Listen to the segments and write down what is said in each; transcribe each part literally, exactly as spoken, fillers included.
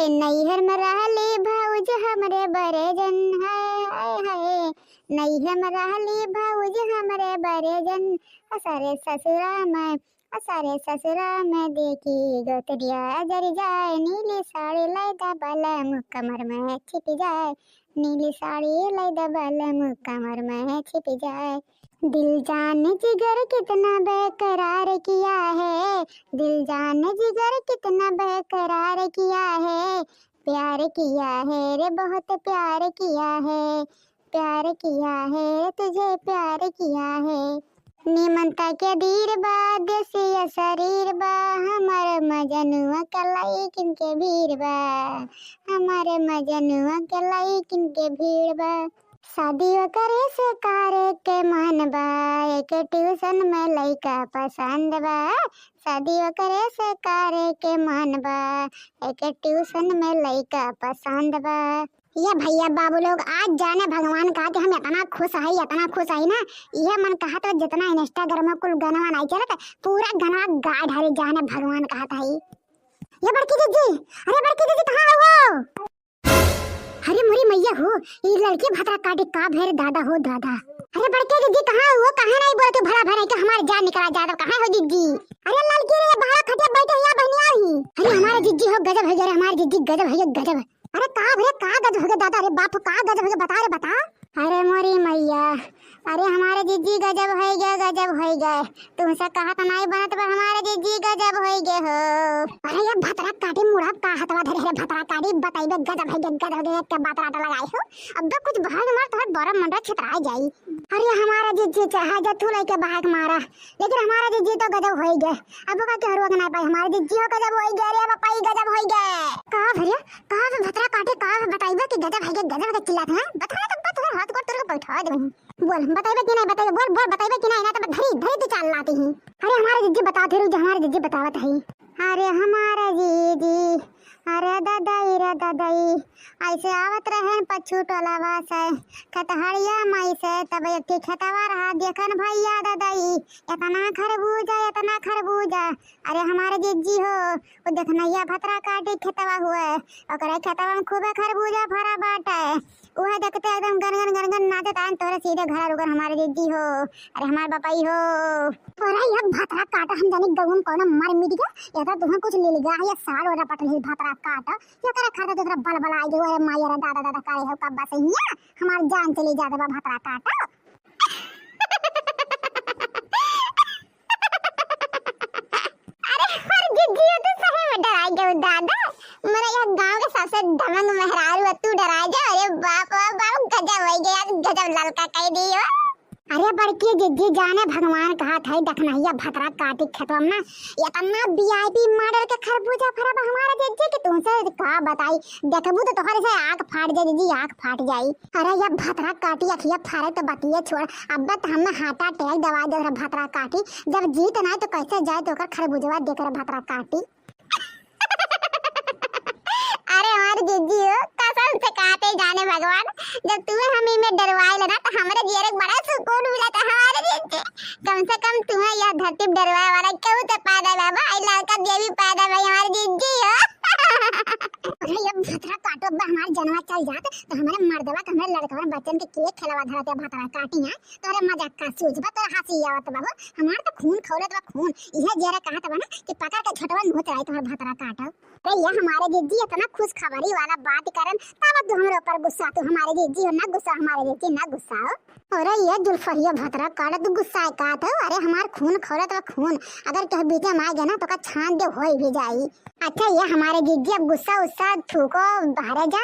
नैहर में रहली भौज हमरे बरे जन, हाय, हाय, हाय। नैहर में रहली भौज हमरे बरे जन, असरे ससुरा में, असरे ससुरा में देखी गोतरिया जर जाए, नीली साड़ी लाई दा बलम कमर में छिप जाए, नीली साड़ी लाई दा बलम कमर में छिप जाए। दिल जान जिगर कितना बेकरार किया है, दिल जान जिगर कितना बेकरार किया है, प्यार किया है रे, बहुत प्यार किया है, प्यार किया है, तुझे प्यार किया है। निमंता के दीर बा, देसिया शरीर बा, हमर मजनुआ के लइकिन के भीड़ बा, हमर मजनुआ के लइकिन के भीड़ बा। शादी ओकरे से करे के मन बा, एके ट्यूशन में लइका पसंद बा। शादी ओकरे से करे के मन बा, एके ट्यूशन में लइका पसंद बा। ये भैया बाबू लोग, आज जाने भगवान कहा कि हम इतना खुश हई, इतना खुश हई ना, इहे मन कहा तो जितना Instagram में कुल गनवा नहीं चलत, पूरा गनवा गा ढारी जाने भगवान कहत हई। ये बड़की जिज्जी, अरे बड़की जिज्जी, कहाँ हो? अरे मोरी मैया हो, ई लड़की भतरा काटी का भेर दादा हो दादा। अरे बड़के जिज्जी, कहाँ हो? काहे नहीं बोलत भला भला कि हमार जान निकला जात, कहाँ हो जिज्जी? अरे लड़की रे, बाहर खटिया बैठे या बहनिया ही। अरे हमारे जिज्जी हो गजब हो गया रे, हमारे जिज्जी गजब हो गया, गजब। अरे का भैया, का गजब हो गया दादा? अरे बाप, का गजब हो गया, बता रे, बता। अरे मोरी मैया, अरे हमारे जिज्जी गजब हो गया, गजब हो गया। तुमसे कहा तो नहीं बनत, पर हमारे जिज्जी गजब होइ गए हो। अरे ये भतरा काटी मुड़ा का हथवा धरे, अरे भतरा काटी बताइबे गजब होइ गए, गजब होइ गए, क्या बात राटा लगाई हो। अब तो कुछ भाग मार तोहर बड़ा मंडा छितरा जाई। अरे हमारा जिज्जी चाहे जो तू लइके भाग मारा, लेकिन हमारा जिज्जी तो गजब होइ गए। अब ओका केहू रोक ना पाई, हमारे जिज्जी हो गजब होइ गए, अरे बापा ई गजब होइ गए। कहा भैया, कहा भतरा काटी, कहा बताइबे कि गजब होइ गए, गजब होइ गए चिल्लात हैं। बता ना तो बता, हाथ गोड़ तोड़ के बैठा दे। बोल, बताइबे कि नहीं बताइबे? बोल, बोल, बताइबे कि नहीं? ना तो मैं धरी, धरी दे चाल लाती ही। अरे हमारे जिज्जी बतावत ही, रुक जा, हमारे जिज्जी बतावत ही। अरे हमारे जिज्जी, अरे ददई, रे ददई, ऐसे आवत रहे पछू टोलावा से, कटहरिया माई से, तब एक ठे खेतवा रहा, देखन भैया ददई, इतना खरबूजा, इतना खरबूजा। अरे हमारे जिज्जी हो, वो देखनैया भतरा काटी खेतवा हुए, ओकरे खेतवा में खूबे खरबूजा फरा बाटे। उहे देखते एकदम गनगन गनगन नाचत आन तोरे सीधे घर रुकन हमारे जिज्जी हो। अरे हमार बपई हो। अरे ये भतरा काटा हम जानी गउन कौनो मर मिट गया, या तो तुहं कुछ ले लिया, ये साड़ और रपट नहीं भतरा काटा, ये करे खाता तो तेरा बल बल आई गयो। अरे माई, अरे दादा दादा करे हो कब बस हिया, हमार जान चली जात बा भतरा काटा। अरे हमार जिज्जी हो तो सही में डराई गयो दादा। मेरे यहाँ गांव के सबसे दबंग मेहरारू है, तू डराई जा। अरे बाप रे बाप, गजब होइ गया, गजब ललका कह दी हो। अरे बड़की जिज्जी जाने भगवान कहा था, दखनहिया भतरा काटी खेतवा में ना, इतना VIP model के खरबूजा फरा बा हमारे जिज्जी कि तुमसे का बताई, देखबू तो तोहरे से आँख फाट जाई जिज्जी, आँख फाट जाई। अरे ये भतरा काटी अखिया फारे तो बतिये छोड़, अब तो हमें heart attack दवा दे रहा भतरा काटी। जब जीत ना तो कैसे जाए तो ओकर खरबूजवा देकर भतरा काटी। अरे हमारे जिज्जी हो, कसम से कहते जाने भगवान, जब तुम्हें हम इमे डरवाए लेना तो हमारे जियरे के बड़ा सुकून मिला था हमारे जिज्जी। कम से कम तुम्हें यह धरती पे डरवाए वाला क्यों तो पैदा बाबा, आई लड़का देवी पैदा भाई हमारे जिज्जी हो। अरे ये भतरा काटो बा, हमार जनवा चल जात तो हमारे मर्दवा के, हमारे लड़कवन बच्चन के के खेलवा धरत है भतरा काटी है। तोरे मजाक का सूझ बा, तोरे हंसी आवत बा हो। हमार तो खून खौलत बा खून। इहे जेरा कहत बा ना कि पकड़ के झटवन मुँह चढ़ाई तोहर भतरा काटो। अरे ये हमारे जिज्जी इतना खुशखबरी वाला बात करन, तब तू हमरे ऊपर गुस्सा, तू हमारे जिज्जी हो ना गुस्सा, हमारे जिज्जी ना गुस्सा हो। अरे ये जुल्फहिया भतरा काटो, तू गुस्सा का तो? अरे हमार खून खौलत बा खून। अगर केहू बीच में आ गया ना तो का छान दे होई भी जाई। अच्छा ये हमारे जिज्जी, अब गुस्सा उस्सा थूको, बाहरे जा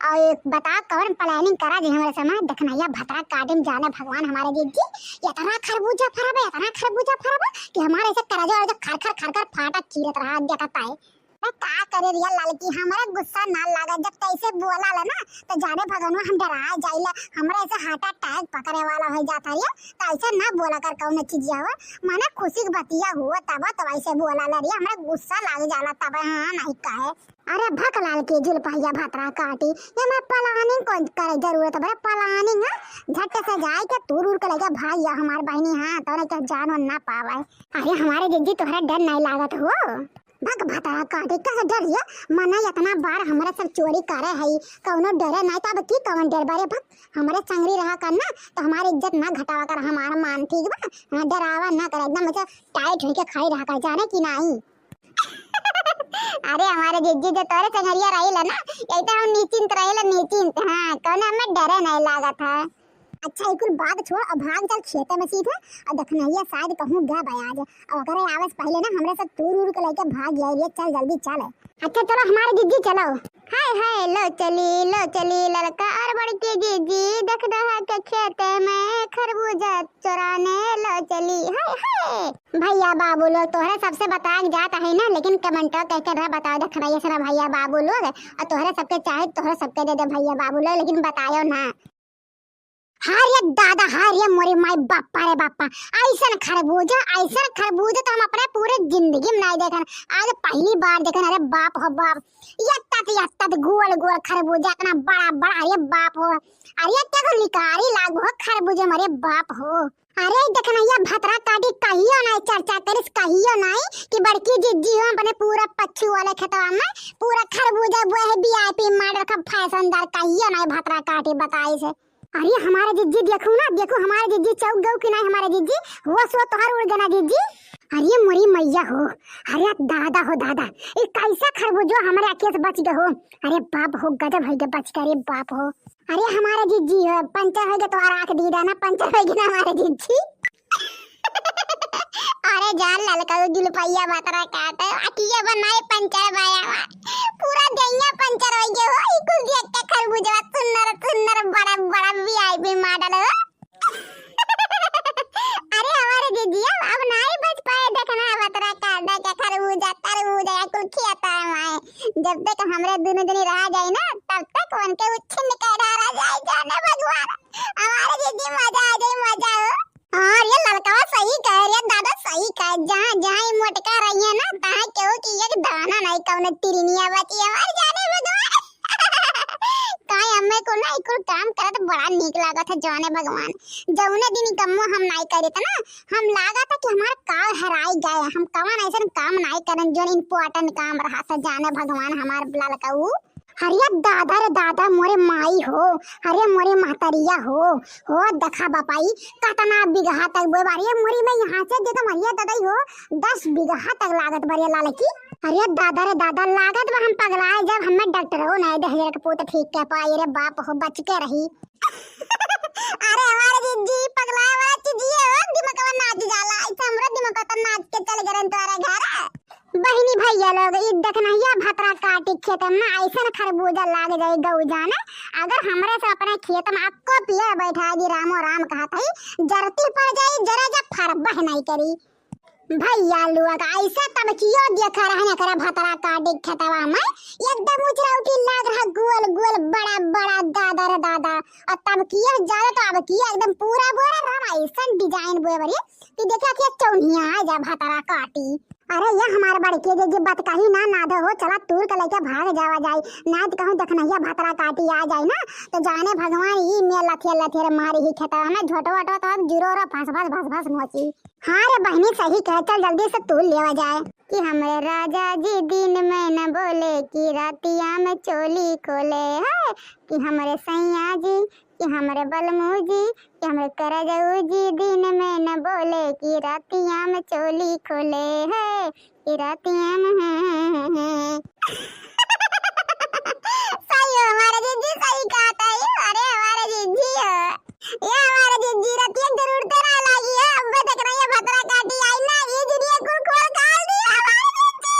और एक बता कौन planning करा जे हमारे समय दखनैया भतरा काटे में जाने भगवान हमारे जिज्जी, इतना खरबूजा फरा बा, इतना खरबूजा फरा बा कि हमारे ऐसे करजा और जो खर खर खर खर फाटा चीरत रहा देखता है। मैं का करे रिया ललकी, हमारे गुस्सा ना लगा, जब तैसे बोला ला ना तो जाने भगवान हम डरा जाइला, हमारे ऐसे heart attack पकड़े वाला हो जाता है। तो ऐसे ना बोला कर कौनो चीज हो, माने खुशी के बतिया हुआ तब तो ऐसे बोला ला रिया, हमारे गुस्सा लग जाला तब, हाँ नहीं काहे। अरे भक लाल के जुल्फहिया भतरा काटी, ये मैं planning कौन करे जरूरत बा, planning है, झट से जाए के तूर उड़ के लेके भाग या हमार बहनी, हाँ तो नहीं के जान वान ना पावे। अरे हमारे जिज्जी तोहरा डर नहीं लागत हो? भक भतरा काटी, कस डर ये? मना इतना बार हमरे सब चोरी करे हई, कौनो डरे नाहीं, तो अब की कौन डर बारे? भक, हमरे संगरी रहा कर ना, तो हमार इज्जत ना घटावा कर, हमार मान, ठीक बा? हाँ, डरावा ना कर, एकदम ऐसे tight होइके खड़ी रहा कर, जाने कि नाहीं? अरे हमारे जिज्जी जो तोरे संगरिया रहिला ना, यही तो हम निश्चिंत रहिला, निश्चिंत। हाँ, कौनो हमें डरे नाहीं लागत है। अच्छा, ई कुल बात छोड़, अब भाग चल खेते में सीधे। और देखनहिया शायद कहूँ गया बयाज, और ओकरे आवे से पहले ना हमरे सब तूर उर के लेके भाग जाए रे। चल जल्दी चल। अच्छा चलो हमारे जिज्जी चलो। हाय हाय लो चली, लो चली ललका और बड़की जिज्जी, देख दहा के खेते में खरबूजा चुराने लो चली। हाय हाय। भैया बाबू लोग तोहरे सबसे बताए के जात है ना, लेकिन कमेंटो कह के रहा बताओ, देख रहा है ना भैया बाबू लोग, और तोहरे सबके चाहे तोहरे सबके दे दे भैया बाबू लोग, लेकिन बतायो ना। हाय रे दादा, हाय रे मोरे माई, बापा रे बापा, ऐसन खरबूजा, ऐसन खरबूजा तो हम अपने पूरे जिंदगी में नाहीं देखन। आज पहली बार देखन। अरे बाप हो बाप, यत्तत यत्तत गोल गोल खरबूजा, इतना बड़ा बड़ा, अरे बाप हो। अरे क्या तो लिकारी लाग हो खरबूजे में, अरे बाप हो। अरे देखनहिया भतरा काटी कहियो नाहीं चर्चा करिस, कहियो नाहीं कि बड़की जिज्जी हो अपने पूरा पच्छू वाले खेतवा में पूरा खरबूजा बोए है, VIP माडल का फैशनदार, कहियो नाहीं भतरा काटी बताइस। अरे हमारे जिज्जी देखो ना, देखो हमारे जिज्जी चौक गऊ कि नाहीं हमारे जिज्जी, होश हो तोहर उड़ गना जिज्जी। अरे मोरी मैया हो, अरे दादा हो दादा, ई कैसा खरबूजो हमरे आँखिया से बच गए हो। अरे बाप हो गजब है के बच गए, अरे बाप हो। अरे हमारे जिज्जी हो, पंचर होइगे तोहार आँख दीदा ना, पंचर होइगे ना हमारे जिज्जी। अरे जान ललका जुलफैया भतरा काटे, अखिया बनाए पंचर बाया बा। पूरा देहिया पंचर होइगे हो, ई कुल देख के खरबूजवा सुन्नर सुन्नर बड़ा बड़ा VIP माडल हो। अरे हमारे जिज्जिया अब नाहीं बच पाए, देखना भतरा काटे के खरबूजा तरबूजा या कुल खियाता है माए। जब तक हमरे दुनू जनी रहा जाए ना, तब तक उनके उच्छिन्न कर डारा जाए, जाने भगवान। हमारे जिज्जी मजा आ जाए, मजा हो। हाँ रे ललकवा सही कहे रे दादा, सही कहे। जहाँ जहाँ ई मोटका रही है ना, तहाँ केहू की एक दाना नाहीं कौनो तिरनिया बची हमार जाने भगवान। काहे हमें को ना ई कुल काम करत बड़ा नीक लागत है जाने भगवान। जौने दिन ई कम्मो हम नाहीं करित ना, हम लागत है कि हमार काल हराई गए। हम कवन ऐसन काम नाहीं करन जौन important काम रहा से जाने भगवान हमार ललकऊ। अरे दादा रे दादा मोरे माई हो, अरे मोरे महतरिया हो, हो देखा बापाई, कतना बीघा तक बोए बारी है मोरी में यहाँ से, देखा मरिया ददाई हो, दस बीघा तक लागत बारी है ललकी। अरे दादा रे दादा, लागत बा हम पगलाए जब हमें डॉक्टरो नहीं दहिजर के पूत ठीक कर पाई रे बाप हो, बच के रही। अरे हमारे जिज्जी पगलाए वाला चीजिए हो, दिमागवा नाच जाला, ऐसे हमरो दिमाग तो नाच के चल गरन तोरे घर। बहिनी भैया लोग, ई देखनहिया भतरा काटी खेत में ना ऐसन खरबूजा लाग जाई गऊ जाने। अगर हमरे से अपने खेत में अक्को पियर बैठा दी रामो राम कहत हई, जरती पड़ जाई, जरा जा फरबह नाहीं करी। भैया लोग ऐसा तबकियो देखा रहन एकरा भतरा काटी खेतवा में, एकदम उजरा उठी लाग रहा गोल गोल बड़ा बड़ा दादा रे दादा। और तबकियो ज्यादा तो अब किया एकदम पूरा बोरा राम ऐसन design बोए बरी कि देखा कि चौनिया आ जा भतरा काटी। अरे ये हमार बड़के जे, जे बतकही ना नादो हो, चला तूर के लेके भाग जावा जाई, ना तो कहूँ देखनहिया भतरा काटी आ जाई ना, तो जाने भगवान ई में लथियर लथियर मारी ही खेतवा में, झोटो वटो तो अब जुरो रो फस फस फस फस नोची। हाँ रे बहिनी सही कहे, चल जल्दी से तूर लेवा जाए। कि हमरे राजा जी दिन में न बोले, कि रातिया में चोली खोले है, कि हमरे सैया जी, कि हमरे बलमू जी, कि हमरे करजऊ जी दिन में न बोले, कि रातिया में चोली खोले है, कि रातिया में। सही हो हमारे जिज्जी, सही कहत है, अरे हमारे जिज्जी हो, ये हमारे जिज्जी रतिया जरूर तेरा लागी है, अब तक नहीं है भतरा काटी आई ना, ये दुनिया कुल खोल काल दी हमारे जिज्जी।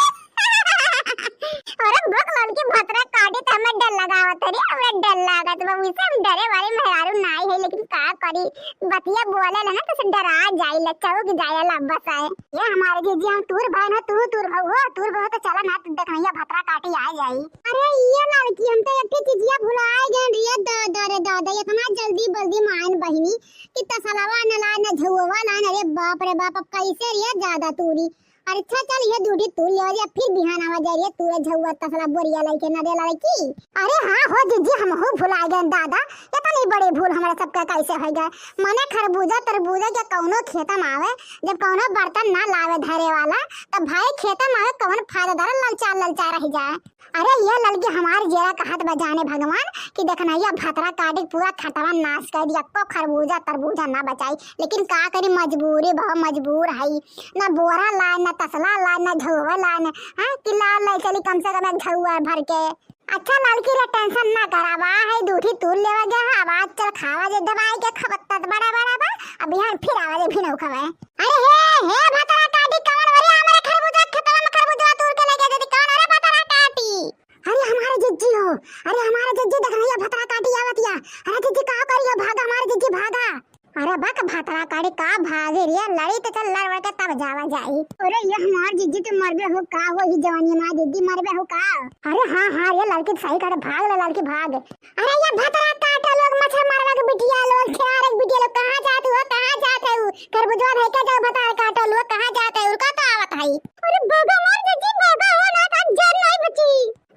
अरे भक लड़की भतरा काटी तो हमें डर लगावत है रे, हमें डर लागत बा, वैसे हम डरे वाली मेहरारू नाई है, लेकिन का करी, बतिया बोले ला ना तो से डरा जाइला, चौक जाइला बस आए। ये हमारे जिज्जी हम तूर बहन हो, तू तूर बहू हो, तूर बहू तो चला ना, तो देखनहिया भतरा काटी आ जाई। अरे ये लड़की हम तो एक ठे चीजिया भुलाए गए रे दादा रे दादा, इतना जल्दी बल्दी मायन बहिनी कि तसलवा न लाए, न झउवा लाए, अरे बाप रे बाप, अब कैसे रे ज्यादा तूरी। अच्छा चल, ये दूठी तूर लेवा जा, फिर बिहान आवा जाई रे, तूरे झउआ तसला बोरिया लइके नरेला लइकी। अरे हाँ हो जिज्जी, हमहू भुलाइ गए दादा, इतनी बड़ी भूल हमरा सबका कैसे होइ गए। मने खरबूजा तरबूजा के कउनो खेतम आवे, जब कउनो बर्तन ना लावे धरे वाला, तब भाई खेतम आवे कउन फायदा, धरे ललचा ललचा रहि जाए। अरे ये ललकी हमार जेरा कहत बा जाने भगवान कि देखनहिया भतरा काटी के पूरा खतवा नास कइ दिया, एक्को खरबूजा तरबूजा ना बचाई। लेकिन का करी, मजबूरी बहुत मजबूर हई, ना बोरा लाए, ना तसला लाए, ना झउआ लाए, ना, हाँ, कि लाए ले चली कम से कम एक झउआ भर के। अच्छा ललकी रे, tension ना करा, बा है दूठी तूर लेवा गया है, अब आज चल खावा जे दबाई के खबत्ता बड़ा बड़ा बा, अब बिहान फिर आवा जे भिनऊ खवाए। अरे हे, हे भतरा काटी, कवन वरे हमरे खरबूजा खेतवा में खरबूजवा तूर के लेके जदी, कवन रे भतरा काटी? अरे हमारे जिज्जी हो, अरे हमारे जिज्जी, देख भैया भतरा काटी आवत या। अरे जिज्जी का करियो, भागा हमारे जिज्जी भागा। अरे बक भतरा काटी का भागे रे, लड़ी तो चल लड़ वड़ के तब जावा जाई। अरे ये हमार जिज्जी तो मरबे हो का हो, ही जवानी में जिज्जी मरबे हो का? अरे हाँ हाँ रे लड़की सही करे, भाग ले लड़की भाग। अरे ये भतरा काटा लोग, मच्छर मरवा के बिटिया लोग, खेहारे के बिटिया लोग, कहाँ जात हो, कहाँ जात है? खरबूजवा धइके जाओ, भतार काटल हुआ, कहाँ जात है, उनका तो आवत है। अरे भागा मार जिज्जी, भागा हो ना, तो जान नहीं बची।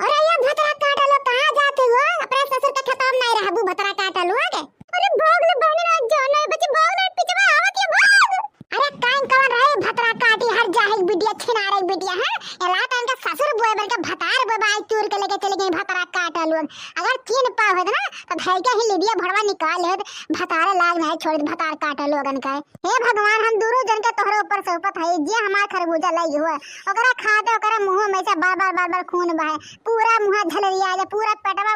अरे ये भतरा काटल हुआ, कहाँ जात हो? अपने ससुर के खेतवा में नहीं रहबू, भतरा काटल हुआ के। अरे भाग ले बहनी, ना जान नहीं बची, भाग ले, पिछवा आवत है, भाग। अरे काइन कवन रहे भतरा काटी, हर जाहिक बिटिया, छिनारे के बिटिया है। एला तो इनका ससुर बोए बन के भतार बोए, बाई तूर के लेके चले गई भतरा काटल हुआ। अगर तीन पाव होत ना, तो धइके ही लिबिया भड़वा निकाल लेत, भतारे लाग नहीं छोड़, भतार काटल लोगन का। हे भगवान, हम दोनों जन के तोहरे ऊपर सौंपत हई, जे हमार खरबूजा लई हुए, ओकरा खाते ओकरा मुंह में से बार बार बार बार खून बहे, पूरा मुंह झलरिया जाए, पूरा पेटवा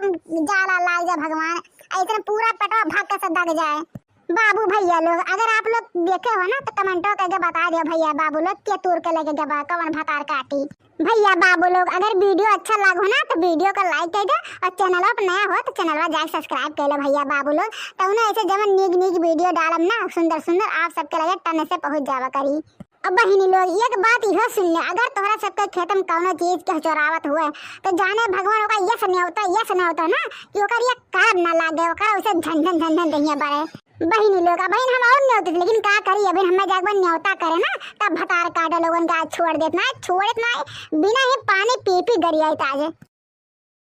जाला लाग जाए भगवान, ऐसे पूरा पेटवा भक्क से दग जाए। बाबू भैया लोग, अगर आप लोग देखे हो ना तो कमेंटो करके बता दियो भैया बाबू लोग के तूर के लेके गबा, कवन भतार काटी। भैया बाबू लोग, अगर वीडियो अच्छा लागो ना तो वीडियो को लाइक कर दो, और चैनल पर नया हो तो चैनलवा जाके सब्सक्राइब कर लो भैया बाबू लोग। तो उन्हें ऐसे जवन नीक नीक वीडियो डालम ना सुंदर सुंदर, आप सबके लगे टन से पहुंच जावा करी। अब बहिनी लोग, एक बात इहो सुन ले, अगर तोहरा सबके खेत में कौनो चीज के चोरावत हुए तो जाने भगवान ओका यस न्योता, यस न्योता ना कि ओकर ये करब ना लागे, ओकर उसे झन झन झन झन दहिया बड़े। बहिनी लोग, अब हम और न्योते, लेकिन का करी, अभी हमें जाके न्योता करे ना, तब भतार काटे लोगन का छोड़ देत ना, छोड़त ना, बिना ही पानी पी पी गरियाई ताजे।